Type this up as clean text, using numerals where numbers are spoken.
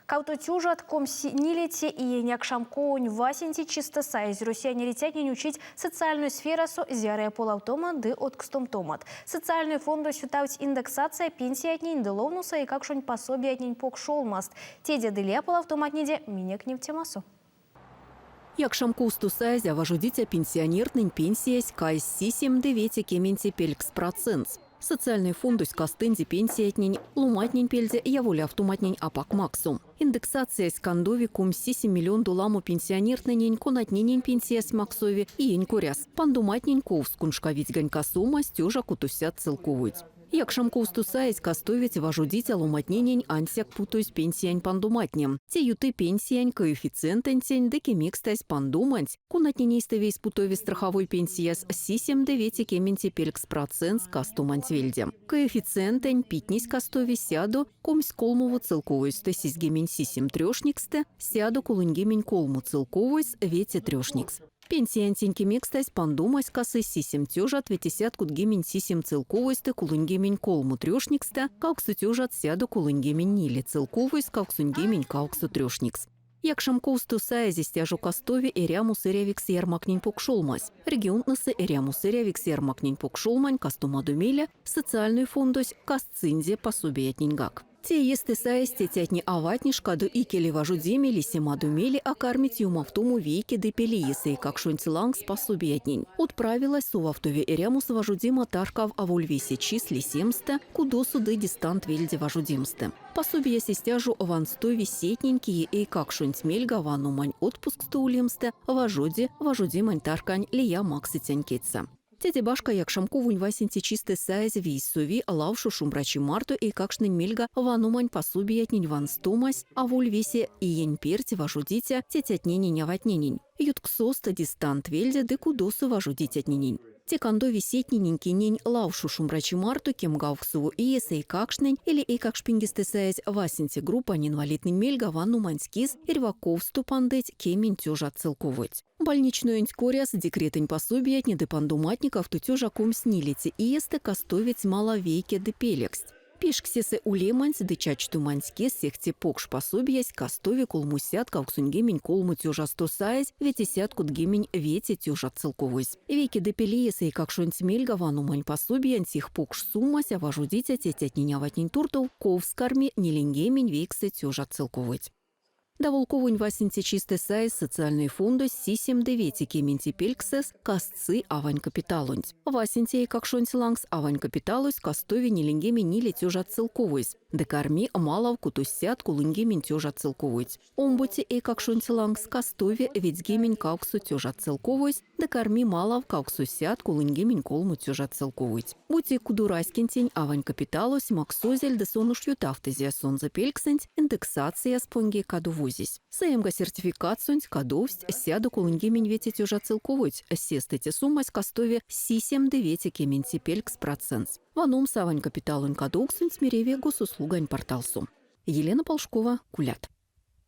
2024 иень якшамковонь васенце чистэ саезь Россиянь эрицятнень учить социальной сферасо зярыя полавтома ды одкстомтомат. Социальной фондось ютавтсь индексация пенсиятнень ды ловносы эйкакшонь пособиятнень покшолмаст. Теде ды лия полавтоматнеде минек невтемасо. Якшамковсто саезь а важодиця пенсионертнэнь пенсиясь кайсь сисем ды ветекеменце пелькс процентс. Социальной фондось кастынзе пенсиятнень, ломантнень пельде яволявтоматнень апак максо. Индексациясь кандови 27 миллиондо ламо пенсионертнэнень, конатненень пенсиясь максови иень коряс. Пандоматнень ковс куншкавидьгань касомась тёжа котосядт целковойть. Якшамковсто саезь кастовить важодиця ломантненень ансяк путозь пенсиянь пандоматне. Те юты пенсиянь коэффициентэнтень ды кемекстазь пандоманть, конатнень эйстэ вейс путови страховой пенсияс сисем ды ветекеменце пелькс процентс кастоманть вельде. Коэффициентэнь питнесь кастови сядо комськолмово целковойстэ сизьгемень сисем трёшникстэ 133 целковойс вете трёшникс. Пенсиянтень кемекстазь пандомась касы сисем тёжат 567 целковойстэ 33 трёшникстэ 8 тёжат 134 целковойс 88 трёшникс. Якшамковсто саезь истя жо кастови эрямос эрявикс ярмактнень покшолмась. Регионтнэсэ эрямос эрявикс ярмактнень покшолмань кастомадо мейле Социальной фондось кастсынзе пособиятненьгак. Те иестэ саезь тетятне-аватне шкадо икеле важодеме лисемадо мейле а кармить ёмавтомо вейке ды пелеиесэ эйкакшонть лангс пособиятнень. Од правилась совавтови эрямос важодема таркав аволь весе чис лисемстэ, кудосо ды дистант вельде важодемстэ. Пособиясь истя жо ванстови сетнень, кие эйкакшонть мельга ваномань отпусксто улемстэ важоди важодемань таркань лия максыцянь кедьсэ. Теде башка, якшамковонь васенце чистэ саезь вейс сови лавшо шумбрачи марто эйкакштнень мельга ваномань пособиятнень ванстомась аволь весе иень перть важодиця тетятненень-аватненень, ютксост дистант вельде ды кудосо важодицятненень. Те кандови сетненень, кинень лавшо шумбрачи марто кемгавксово иесэ эйкакштнень эли эйкакшпингестэ саезь васенце группань инвалидтнэнь мельга ванноманть кис эрьва ковсто пандыть кемень тёжат целковойть. Больничноенть коряс декретэнь пособиятне ды пандоматне кавто тёжа комсьнилеце иестэ кастовить малав вейке ды пелекст. Пешксесэ улеманть ды чачтоманть кис сехте покш пособиясь кастови 383 тёжасто саезь 565 тёжат целковойс. Вейке ды пелеиесэ эйкакшонть мельга ваномань пособиянть сех покш суммась а важодиця тетятнень-аватнень туртов ковс карми 49 тёжат целковойть. Даволковонь васенце чистэ саезь Социальной фондось сисем ды ветекеменце пельксэс кастсы авань капиталонть. Васенце эйкакшонть лангс авань капиталось кастови ниленьгемень ниле тёжат целковойс ды карми малав 630 тёжат целковойть. Омбоце эйкакшонть лангс кастови 78 тёжат целковойс ды карми малав 833 тёжат целковойть. Бути кудораськентень авань капиталось максозель ды сон уш ютавтызе сонзэ пельксэнть, индексацияс понги кадовозесь. Саемга сертификатсонть кадовсть 135 тёжат целковойть, сестэ те суммась кастови сисем ды ветекеменце пелькс процентс. Ваномс авань капиталонь кадовксонть мереви госуслугань порталсо. Елена Полшкова, Кулят.